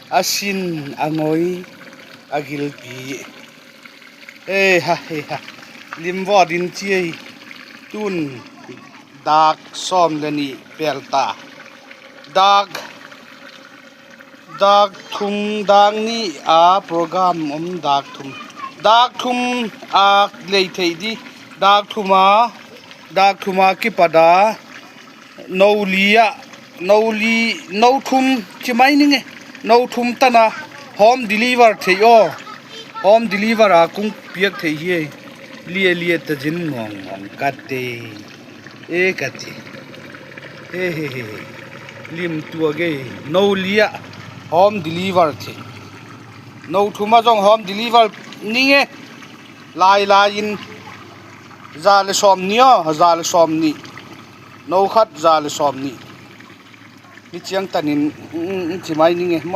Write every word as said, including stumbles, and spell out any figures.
Asin, angoi, agilpi. He ha, he ha. Lim vo din chi ei. Tun dak som le ni pel ta. Dak, dak thum, dak ni a program um dak thum. Dak thum a lei thei di. Dak thum a, dak thum a kipat a. No li a, no li, no thum chi mai ninge. No thum tana home deliver thei o. Home deliver a kung piak thei hi. Lia lia ta jin ngong ngong kate. E kati. He he he he. Lim tua ge. No li a home deliver thei. No thum a jong home deliver ninge. Lai lai in. Za le som ni o, za le som ni. No khat za le som ni. Ni chiang tanin, mm, mm, chi mai ninge.